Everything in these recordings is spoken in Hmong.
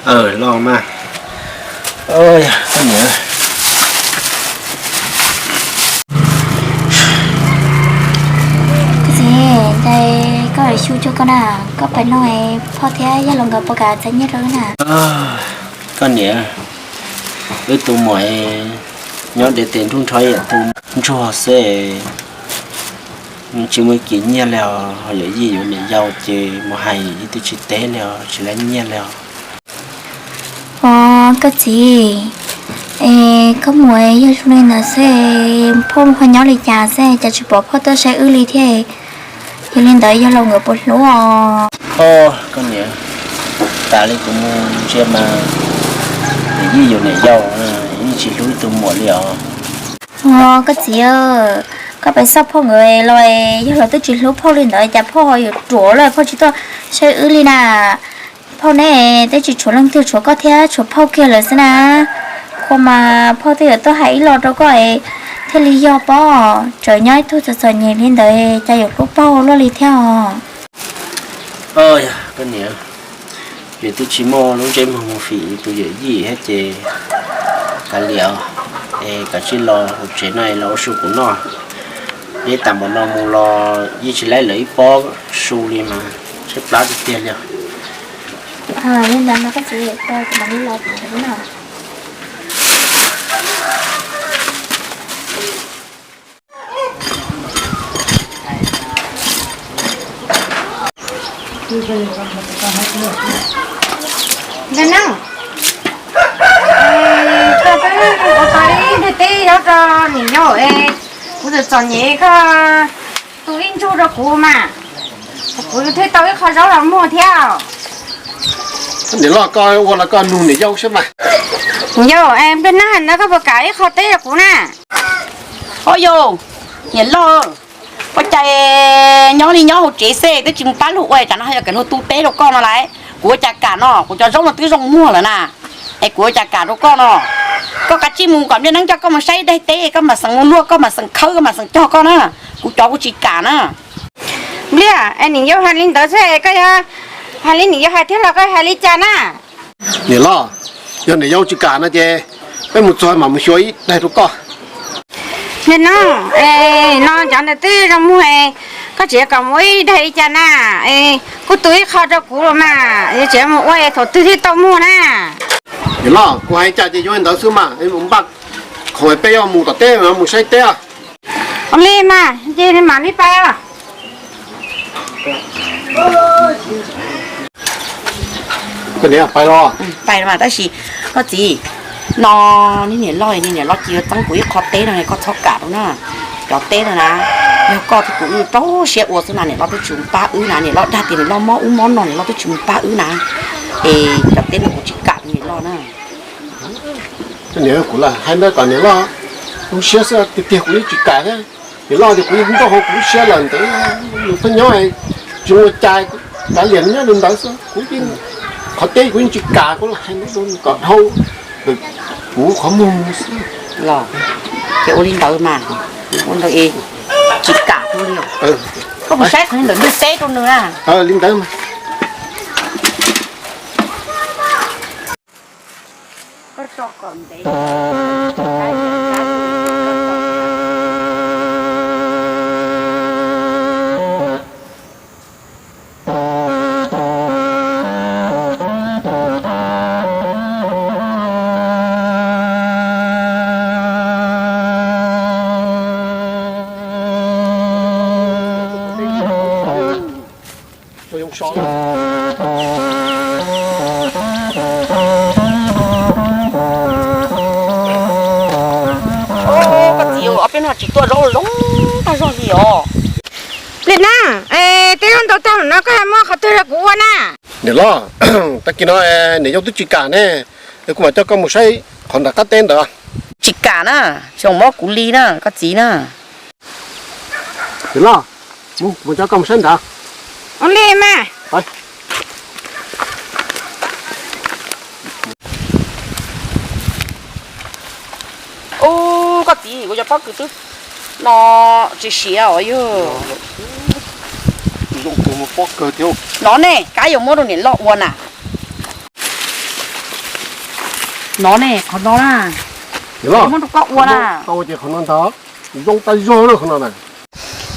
Los mas. Koj txiv, ntshai koj xyu cuag koj na, koj pais no phauj thiab yawg laus nkawd puas kam txais nyiaj rau wb na? Koj niam, wb tus muam nyob ntev tes nrug nrho yam tus ntsuag xwb, tsis muaj ib kis nyiaj li os. Ho yawm yij yuav niam yau ces mus hais yeej twb tsis teb li os, tsis laib nyiaj li os. Os koj txiv, es koj muam yog zoo li ntawd xwb, phauj ho nyob li cas xwb cas tsis pom phauj tuaj saib wb li thiab? Yog li ntawd yawg laus nkawd puas hlub os? Os koj niam, tas li kuv mus ntsia mas yawm yij yuav niam yau, yeej tsis hlub ib tug muam li os. Os koj txiv, koj pais xauj phauj nkawd los yawg laus twb tsis hlub phauj li ntawd cas phauj ho yuav ruam lawm phauj tsis tuaj saib wb li na. Phauj neb twb tsis tshuav leej twg tshuav koj thiab tshuav phauj kiag lawm xwb na. Koj mas phauj twb yuav tuaj hais ib los rau koj thiaj li yog pob, tseem nyob ib tug txom txom nyem li ntawd cas yuav hlub phauj luaj li thiab os. Koj niam, ces twb tsis muaj lub ntsej muag mus fim tus yawm yij thiab ces kav liam, es kav tsij los hauv tsev no los ua su kuv noj. Neb tas npaum no mus los yeej tsis laib lawv ib pob su li mas tshaib plab tiag tiag li os. Ntawm no, koj peb mus ua tau ib nthwv teb zaub rau niam yau es kuv txom txom nyem, koj tu ib ntsug rau kuv mas, kuv thiaj tau ib qho zaub los muag thiab. Niam loj, koj ua los koj nug niam yau saib mas. Niam yau, nplej nag no koj puas kam ib qho teb rau kuv na? Au yau, niam loj, ua cas nyob li nyob hauv tsev xwb twb tsis mus pab luag ua, tsam no yog kawm luag tu teb rau koj no lauj. Kuv ua cas kam no, kuv cov zaub no twb zoo muag lawm na. Es kuv ua cas kam rau koj no. Koj kav tsij mus kom nplej nag coj koj mus saib daig teb, koj mam xeem mus luaj, koj mam xeem khawb, koj mam xeem cog koj na. Kuv cov kuv tsis kam na. Nplej, es niam yau hais li ntawd xwb koj yuav hais li niam yau hais thiab los koj hais li cas na? Niam loj, yog niam yau tsis kam no ces peb mus txog mam mus xyuas ib daig rau koj. Niam no, no cov ntawd twb zoo muag, koj tseem kom mus ib daig li cas na? Kuj tu ib qho rau kuv los mas, yuav tseem mus ua thaum twg thiaj tau muag na. Niam loj, kuv hais cas ces yuav li ntawd xwb mas, npaj khoom peb yuav mus tom teb, mus saib teb. Ua li mas ces mam li pais os. Koj niam, pais los? Pais mas, tab sis koj txiv, no, niam loj, niam loj cia li txeeb kuv ib qho teb no, koj txhob kam rau na. Cov teb no na, yog koj thiab kuv wb rau siab ua xwb na, niam loj twb tsis mus pab wb na, niam loj dag tias niam loj mob ub mob no, niam loj twb tsis mus pab wb na. Es cov teb no kuv tsis kam niam loj na. Niam, kuv lam hais ntawd kom niam loj lub siab xwb, tiag tiag kuv yeej tsis kam thiab. Niam loj tias kuv yeej nrauj hauv kuv lub siab lawm ntawd, nws pheej nyob tsis ua cas, kav liam nyob li ntawd xwb. Kuv yeej, qhov teb kuv yeej tsis kam, kuv lam hais ntawd kom dhau kuv qhov muag xwb. Los ces ua li ntawd mas, ua ntawd es tsis kam li. Koj mus saib qhov ntawm ntug teb rau nws na. Li ntawd mas. Koj txiv, ob peb hnub tsis tuaj zaub zoo tag zog li os. Nplej Nag, teb zaub ntau tag no koj muab qhov twg rau kuv ua na? Niam loj, tag kis no niam yau twb tsis kam ne, kuv mam coj koj mus saib qhov nram qab teb ntawd. Tsis kam na, tsis mob kuv li na koj txiv na. Niam loj, mus, kuv mam coj koj mus saib ntawd. Ua li mas. Ub, koj txiv, kuv cov pob kws twb no tsis siav os yog. No ne, kab yuav muab rau niam loj ua na. No ne, qhov no na. Muab rau koj ua na. Tau ces qhov no ntag, zoo tag zog na qhov no na.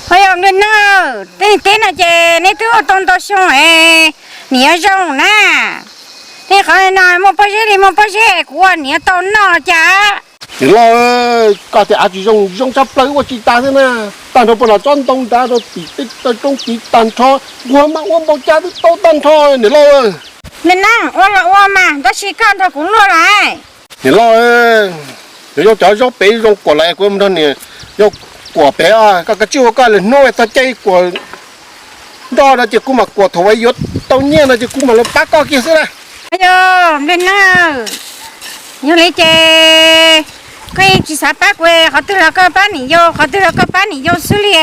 Ho yog nplej neeg, tej teb no ces neb twb ua tau ntau xyoo es nim yuav zoo na. Tej qhov no muaj pob zeb li muaj pob zeb kuv ua nim yuav tau noj cas. Niam loj, koj tias av tsis zoo, zoo tshaj plaws ua tsis tas thiab na. Tag nrho puag nram tsob ntoo nrad rau tim tej taw roob tid tag nrho, kuv ho mas ua npaum cas twb tau tag nrho niam loj. Nplej neeg, ua los ua mas tab sis koj nrog kuv luaj lawm. Niam loj, yog cov zaub pem zoo kuam lawm kuv mus nrog niam yau kuam pem, koj kav tsij ua koj lwm hnub txog caij kuam nroj no ces kuv mam kuam, thaum uas yuav tau nyiaj no ces kuv mam los pab koj kiag xwb na. Yog nplej neeg, yog li ces koj yeej tsis xav pab kuv, qhov twg los koj pab niam yau, qhov twg los koj pab niam yau xwb li.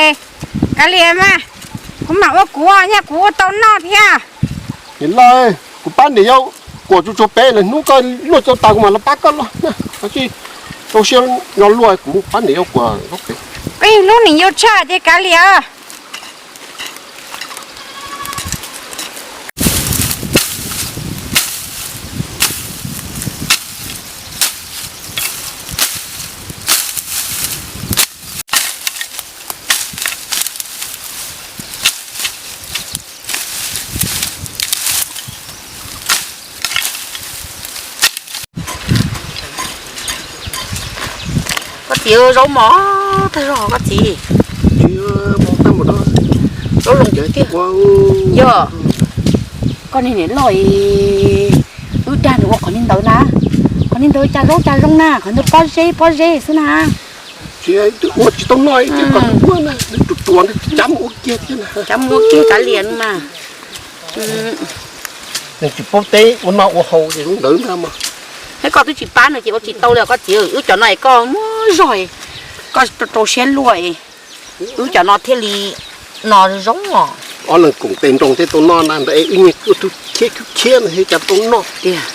Kav liam mas, kuv mam ua kuv, nyaj kuv ua tau noj thiab. Niam loj, kuv pab niam yau kuam tsuag tsuag pem, lwm hnub koj luaj tau tas kuv mam los pab koj los. Tau siab nyob luaj, kuv pab niam yau kuam zaub pem. Koj yog hlub niam yau tshaj ces kav liam. Koj txiv, zaub mos tag zog koj txiv. Zaub zoo tiag. Yog koj niag niam loj, wb dag nws ua qhov li ntawd na. Qhov li ntawd cas zaub cas zoo na, qhov ntawd pob zeb pob zeb xwb na. Tsis, twb ua tsis tau noj, kom tus muab na, nws ruam ruam, cab mus ua kiag thiab na. Cab mus ua kiag kav liam mas. Nws tsis paub teb, ua noj ua haus ces zoo ntawd ntag mas. Thiab koj twb tsis pab nws ces ua tsis tau li os koj txiv. Wb cov no es koj muaj zog, koj rau siab luaj, wb cov no thiaj li no zoo os. Ob leeg koom tes nroos thiaj tau noj na, ntawd es wb niag ua tug khiab khiab khiab no thiaj cas tau noj tiag.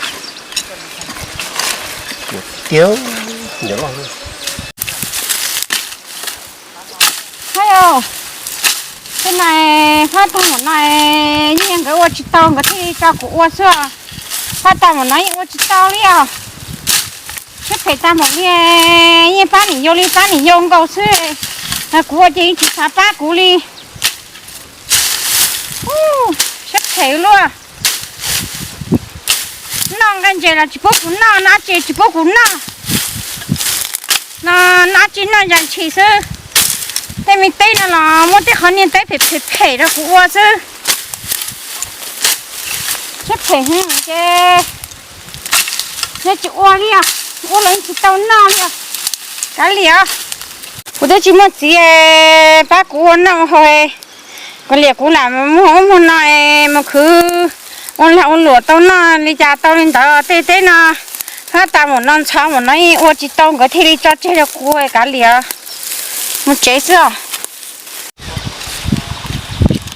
Tiag, niam loj. Hais yog, tej no fab tag npaum no, yeej nkawd ua tsis tau nkawd thiaj li tso kuv ua xwb. Fab tag npaum no yeej ua tsis tau li os. Siab phem tag npaum li, yeej pab niam yau li pab niam yau nkaus xwb. Kuv ua ces yeej tsis xav pab kuv li. Siab phem luaj. Noj nqaij ntses los tsis pub kuv noj, noj dab tsi tsis pub kuv noj. No, noj dab tsi noj zas ntshis xwb. Tej me teb no los muab tej qhov niag teb phem phem phem rau kuv ua xwb. Siab phem heev ces yog tsis ua li os, ua los yeej tsis tau noj li os. Kav liam, kuv twb tsis muaj txiv pab kuv ua noj haus. Kav liam, kuv lam muag ub muag no mus khwv ua lag ua luam tau noj li cas tau li ntawd. Tej teb no fab tas npaum no ntxhov npaum no yeej ua tsis tau, nkawd thiaj li tso tseg rau kuv. Kav liam, mus tsev xwb os.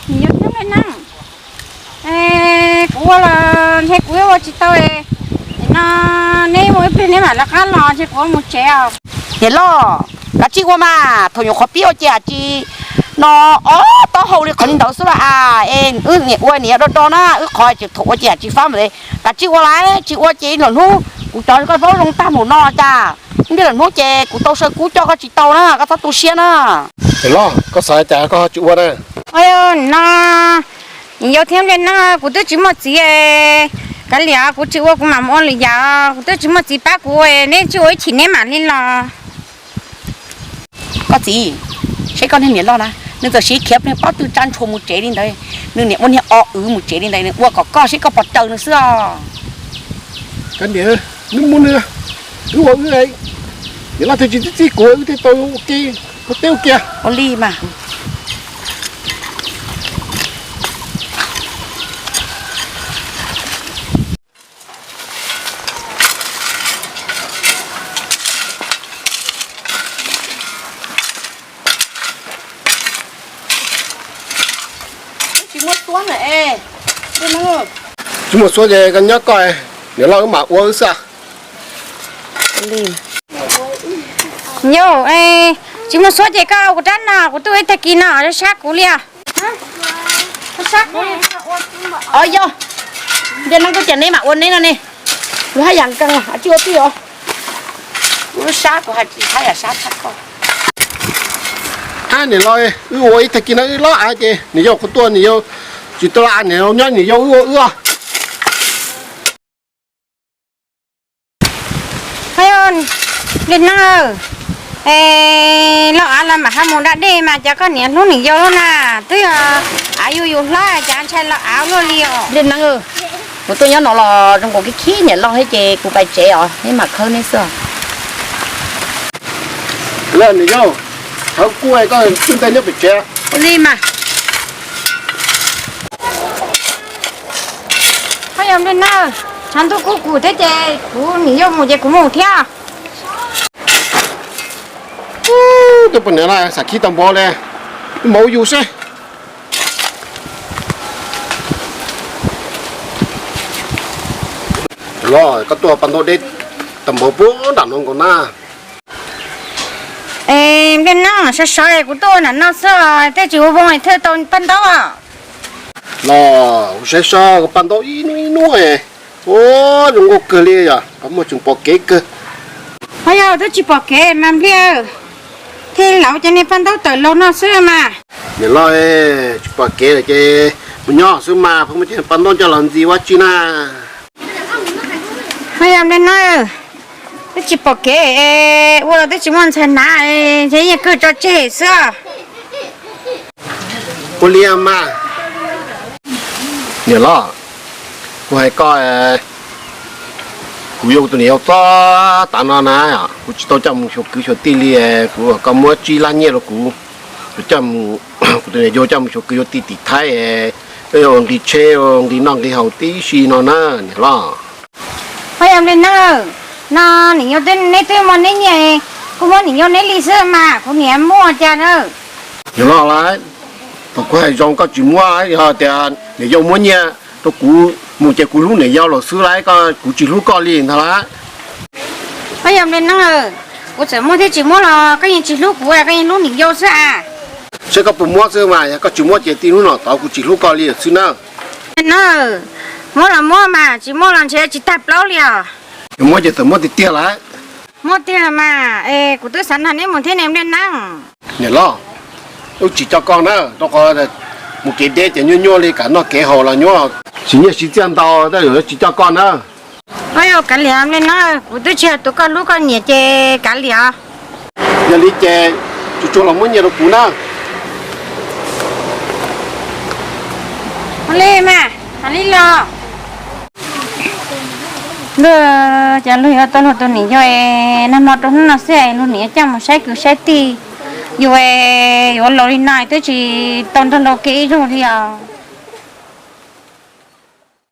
Nws yog thiab nplej neeg, kuv ua los ntshe kuv ua tsis tau. Nim no neb mus ib pliag neb mam lawv qab los, ntshe kuv mus tsev os. Niam loj, kav tsij ua mas, thaum nyuam qhuav pib ua ces tsis no ob taub hau li qhov li ntawd xwb los as. Es wb niam ua niam do do na, wb qhov tseem thaum ua ces tsis fab mas. Kav tsij ua lawm, tsis ua ces lwm hnub kuv cov koj zaub zoo tag npaum no cas, ib pliag lwm hnub ces kuv tau saw kub coj koj tsis tau na, koj txhob tu siab na. Niam loj, koj xav cas koj tsis ua na? No, yau thiab nplej neeg, kuv twb tsis muaj txiv. Kav liam, kuv tsis ua kuv mam mus ua lwm yam, kuv twb tsis muaj txiv pab kuv, neb tsis ua ib chim neb mam li los. Koj txiv, saib koj niag niam loj na, nws txawm siv khiav niag pob tw tsa ntshua mus tsev li ntawd, nws niam ua niag o wv mus tsev li ntawd, nws ua kom koj saib koj pom raws nws xwb os. Kav liam, wb muab nws, wb ua wb, niam loj thiaj tsis txib txib kuv wb thiaj tau ua ke, ua teb ua kiag. Ua li mas. Tsis muaj suab na. Tsis muaj suab ces koj nyob koj, niam loj wb mam ua wb xwb. Yau, tsis muaj suab ces koj ua kuv rab no, kuv twb ua ib tag kis no, sab kuv li os. Sab kuv li. Os yau, nplej neeg, kuv tias neb mam ua neb no ne. Kuv haj yam nkeeg, tsis ua tij os. Kuv lub sab kuv hais tsis haj yam sab tshaj koj. Ab niam laus, wb ua ib tag kis no wb lob av ces niam yau kuv tuaj niam yau tsis tau los av, niam laus nyob niam yau wb ua wb os. Nplej Neeb, es los av los mam ho mus da dej mas cas koj niam hlub niam yau lawm na? Twb yog av yuav yus hlob cas ntshai los av luaj li os. Nplej Neeb, kuv tuaj nyob no los zoo nkaus khib khib niam laus thiab ces kuv pais tsev os, neb mam khawb neb xwb. Niam yau, thaum kuv koj tsuj ntej nyob pem tsev li mas. Koj yog Nplej Neeb, tshav ntuj kub kum thiab ces kuv niam yau mus ces kuv mus thiab. Ub, tus poj niam no xav khib tau npaum li, mus ua yus seb. Los koj tuaj paj ntaub deb tau npaum puag nram no nkaus na. Es Nplej Neeb, sov sov kuv tuaj ua nram no xwb, tej tsis ua voo thiaj tau paj ntaub. Los kuv saib seb paj ntaub ib hnub ib hnub, ua zoo nkauj kawg li yom, qhov muag tseem pom kev kawg. Ho yog twb tsis pom kev mas Nplej, thiaj li ua cov niag paj ntaub tawm los no xwb mas. Niam laus, tsis pom kev lawm ces mus nyob xwb mas, pheej muaj cov paj ntaub coj los ntxiv ua tsi na. Ho yog Nplej Neeb, twb tsis pom kev, ua los twb tsis muaj ntxhais hnav, ntshe yeej kawg tso tseg xwb. Ua li mas, niam laus, kuv hais koj, kuv yuav kuv tus niam yau txog tav no na, kuv tsis tau coj mus xyuas kwv xyuas tij li, kuv kom koj muab tsib lab nyiaj rau kuv, kuv coj mus, kuv tus niam yau coj mus xyuas kwv xyuas tij tim Thaib, ua nqi tsheb nqi noj nqi haus tib si no na niam laus. Ho yog Nplej Neeb, no niam yau neb twb muaj neb nyiaj, kuv muab niam yau neb li xwb mas kuv niam muaj cas na. Niam laus, thaum kuv hais zoo koj tsis muab, yog tias niam yau muab nyiaj rau kuv mus ces kuv hlub niam yau lawm xwb lauj, kuv tsis hlub koj li ntag lauj. Ho yog Nplej Neeb, kuv txawm muab thiab tsis muab los koj yeej tsis hlub kuv, koj yeej hlub niam yau xwb as. Saib koj puas muab xwb mas, yog koj tsis muab ces txij hnub no tod kuv tsis hlub koj li lawm xwb na. Nplej Neeb, muab los muab mas, tsis muab los ntshe tsis tag plaub li os. Yog muab ces txawm muab tiag tiag lauj. Muab tiag mas, es kuv twb xav nrog neb mus thiab ne Nplej Neeb. Niam laus, wb tsis coj koj na, rau qhov mus kev deb ces nyuaj nyuaj li, kam noj kev haus los nyuaj, siv nyiaj siv txiaj ntau, tab sis tsis coj koj na. Au, kav liam Nplej Neeb, kuv twb tsis yog tus koj hlub koj niam ces kav liam. Yog li ces tsuag tsuag los muab nyiaj rau kuv na. Ua li mas, hais li los. Luag, cas luag yuav tau luag tus niam yau, nag hmo rau hnub no xwb luag niam yau coj mus saib kwv saib tij, yus yuav laus li no twb tsis tau nrog luag kev ib zaug li os.